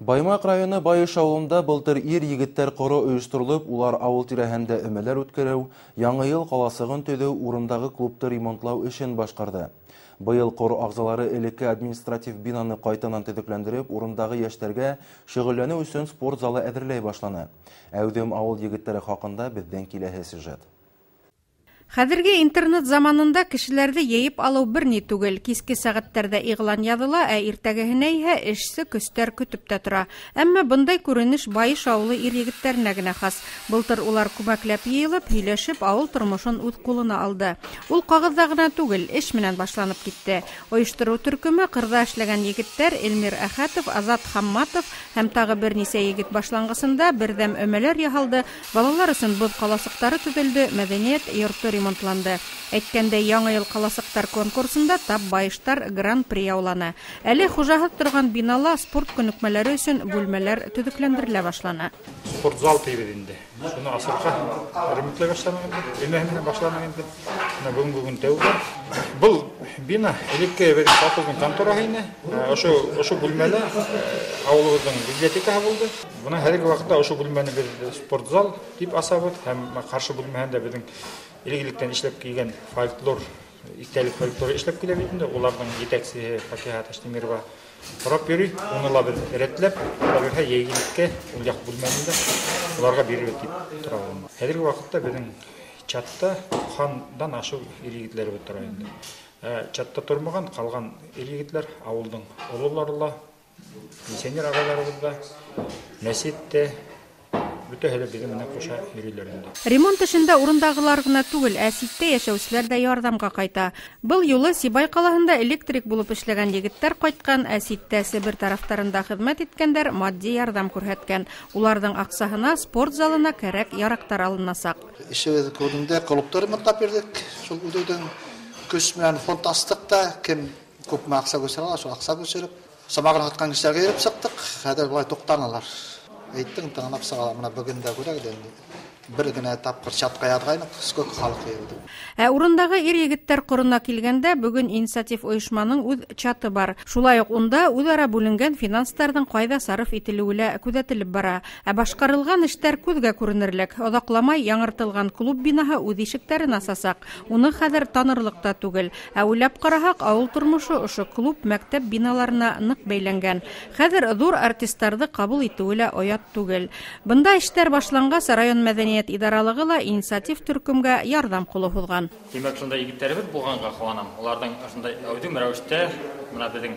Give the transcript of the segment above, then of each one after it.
Баймаҡ районы Байыш ауылында былтыр ир егеттәр ҡоро ойошторолоп, улар ауыл тирәһендә өмәләр үткәреү, Яңы йыл ҡаласығын төҙөү, урындағы клубты ремонтлау эшен башҡарҙы. Быйыл ҡор ағзалары элекке административ бинаны ҡайтанан төҙөкләндереп, урындағы йәштәргә шөғөлләнеү өсөн спорт залы әҙерләй башланы. Әүҙем ауыл егеттәре хаҡында беҙҙең киләһе сюжет. Хәҙерге интернет заманында кешеләрҙе йыйып алыу бер ни түгел. Киске сәғәттәрҙә иғлан яҙыла, ә иртәгеһенә иһә эшсе көстәр көтөп тә тора. Әммә бындай күренеш Байыш ауылы ир-егеттәренә генә хас. Былтыр улар күмәкләп йыйылып, һөйләшеп, ауыл тормошон үҙ ҡулына алды. Ул ҡағыҙҙа ғына түгел, эш менән башланып китте. Ойоштороу төркөмө ҡырҙа эшләгән егеттәр Эльмир Әхәтов, Азат Хамматов һәм тағы бер нисә егет башланғысында берҙәм өмәләр яһалды, балалар өсөн боҙ ҡаласыҡтары төҙөлдө, мәҙәниәт йорто ремонтланды. Әйткәндәй, Яңы йыл ҡаласыҡтар конкурсында тап байыштар гран-при яуланы. Әле хужаһыҙ торған бинала спорт күнекмәләре өсөн бүлмәләр төҙөкләндерелә башланы. Спортзал тибеҙ инде. Шуны асырға ремонтлай башланыҡ инде. Өмәһе менән башланыҡ инде. Бына бөгөнгө көн тәүге. Был бина элекке беҙҙең колхоздың контораһы ине. Ошо бүлмәлә ауылыбыҙҙың библиотекаһы булды. Бына хәҙерге ваҡытта ошо бүлмәне беҙ спортзал тип асабыҙ һәм ҡаршы бүлмәһендә беҙҙең элек-электән эшләп килгән фольклор, иҫтәлек фольклоры эшләп килә бит инде. Уларҙың етәксеһе Фатиха Таштимирова һорап йөрөй. Уны ла беҙ рәтләп, улар бирһә, йәйгелеккә ул яҡ бүлмәне дә уларға бирергә тип торабыҙ. Хәҙерге ваҡытта беҙҙең чатта 90-дан ашыу ир-егеттәребеҙ тора инде. Чатта тормаған ҡалған ир-егеттәр ауылдың ололары ла, пенсионер ағайларыбыҙ ҙа, мәсеттә бөтәһе лә беҙҙең менән ҡуша йөрөйләр инде. Ремонт эшендә урындағылар ғына түгел, ә ситтә йәшәүселәр ҙә ярҙамға ҡайта. Был юлы Сибай ҡалаһында электрик булып эшләгән егеттәр ҡайтҡан, ә ситтә Себер тарафтарында хеҙмәт иткәндәр матди ярҙам күрһәткән. Уларҙың аҡсаһына спорт залына кәрәк яраҡтар алынасаҡ. Эшебеҙ күренде, клубты ремонтлап бирҙек. Шул үҙебеҙҙең көс менән фонд астыҡ та, кем күпме аҡса күсерә ала, шул аҡса күсереп, самағын һатҡан кешеләргә йөрөп сыҡтыҡ. Хәҙер былай туҡтанылар. Әйттең, тыңлап сығалар. Бына бөгөн дә күрәк инде. Бер генә тапҡыр чатҡа яҙғайныҡ, сколько халыҡ йыйылды. Ә урындағы ир-егеттәр ҡорона килгәндә, бөгөн инициатив ойошманың үҙ чаты бар. Шулай уҡ унда үҙ-ара бүленгән финанстарҙың ҡайҙа сарыф ителеүе лә күҙәтелеп бара. Ә башҡарылған эштәр күҙгә күренерлек. Оҙаҡламай яңыртылған клуб бинаһы үҙ ишектәрен асасаҡ. Уны хәҙер танырлыҡ та түгел. Ә уйлап ҡараһаҡ, ауыл тормошо ошо клуб, мәктәп биналарына ныҡ бәйләнгән. Хәҙер ҙур артистарҙы ҡабул итеүе лә оят түгел. Бында эштәр башланғас, район мәҙәниәт идаралығы ла инициатив төркөмгә ярҙам ҡулы һуҙған. Тимәк, шундай егеттәребеҙ булғанға ҡыуанам. Уларҙың ошондай әүҙем рәүештә бына беҙҙең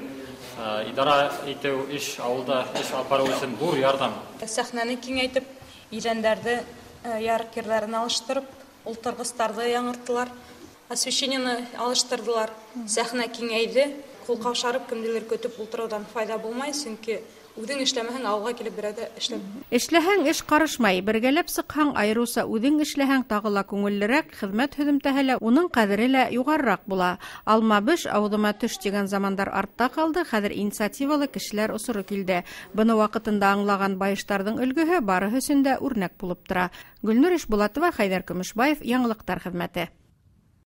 идара итеү, эш, ауылда эш алып барыу өсөн ҙур ярҙам. Сәхнәне киңәйтеп, иҙәндәрҙе, ярыҡ ерҙәрен алыштырып, ултырғыстарҙы яңырттылар, освещениены алыштырҙылар. Сәхнә киңәйҙе, ҡул ҡаушарып кемделер көтөп ултырыуҙан файҙа булмай, сөнки үҙең эшләмәһәң, ауылға килеп берәү ҙә эшләп. Эшләһәң, эш ҡарышмай, бергәләп сыҡһаң, айырыуса үҙең эшләһәң, тағы ла күңеллерәк, хеҙмәт һөҙөмтәһе лә, уның ҡәҙере лә юғарыраҡ була. Алма беш, ауыҙыма төш тигән замандар артта ҡалды, хәҙер инициативалы кешеләр осоро килде. Быны ваҡытында аңлаған байыштарҙың өлгөһө барыһы өсөн дә үрнәк булып тора. Гөлнур Ишбулатова, Хәйҙәр Көмөшбаев, Яңылыҡтар хеҙмәте.